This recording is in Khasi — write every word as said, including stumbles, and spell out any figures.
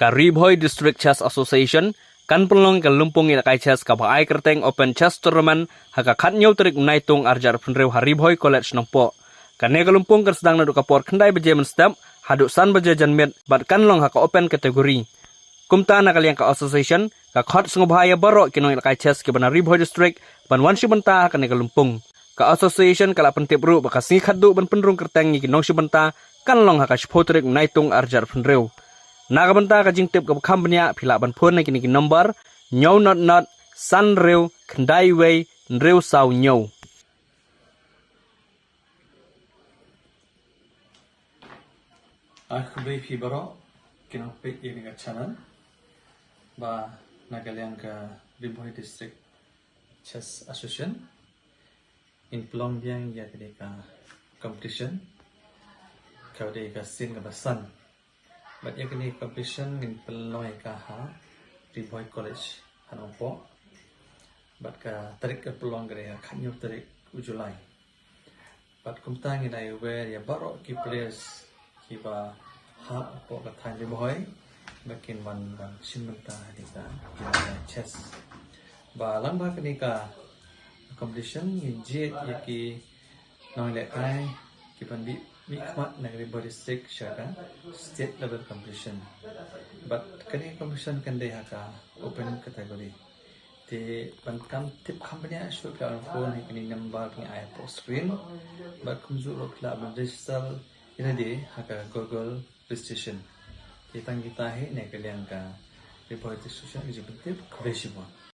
Ka Ri Bhoi District Chess Association kan pynlong ka lympung ïalehkai chess kaba ai kyrteng Open Chess Tournament ha ka khatñiew tarik Naitung arhajar arphew hynriew ha Ri Bhoi College Nongpoh. Kane ka lympung kan sdang naduh ka por khyndai baje mynstep haduh san baje janmiet bad kan long ha ka open category. Kumta na ka liang ka association ka khot sngewbha ïa baroh ki nongïalehkai chess kiba na Ri Bhoi District ban wan shu bynta ha kane ka lympung. Ka association ka la pyntip ruh ba ka sngi khatduh ban pynrung kyrteng ïa ki nongshibynta kan long ha ka shiphew tarik Naitung arhajar arphew hynriew. Na ka bynta ka jingtip kaba kham bniah phi lah ban phone na kine ki number hynñiew not not san hynriew khyndai wei hynriew saw hynñiew. Ah, khublei phi baroh ki nongpeit ïa kane ka channel ba na ka liang ka Ri Bhoi District Chess Association. Ngin pynlong biang ïa kane ka competition, ka dei ka sien kaba san. Bad ïa kane ka competition ngin pynlong ïa ka ha Ri Bhoi College ha Nongpoh. Bad ka tarik ka pynlong ka dei ka khatñiew tarik u July. Bad kumta ngin ai wer ïa baroh ki players kiba hap hapoh ka thaiñ Ri Bhoi ba kin wan ban shim bynta ha kane ka, kane ka chess. Ba lang ba kane ka competition ngin jied ïa ki nongïalehkai kiban mih, mihkhmat na ka Ri Bhoi District sha ka state level competition. Bad kane ka competition kan dei ha ka open category. Te ban kan tip kham bniah shuh phi lah ban phone ha kine ki number ba ngi ai hapoh screen. Bad kumjuh ruh phi lah ban register ïa lade ha ka Google registration. Te tang kita hi na ka liang ka Ri Bhoi District Association ka jingpyntip. Khublei shibun.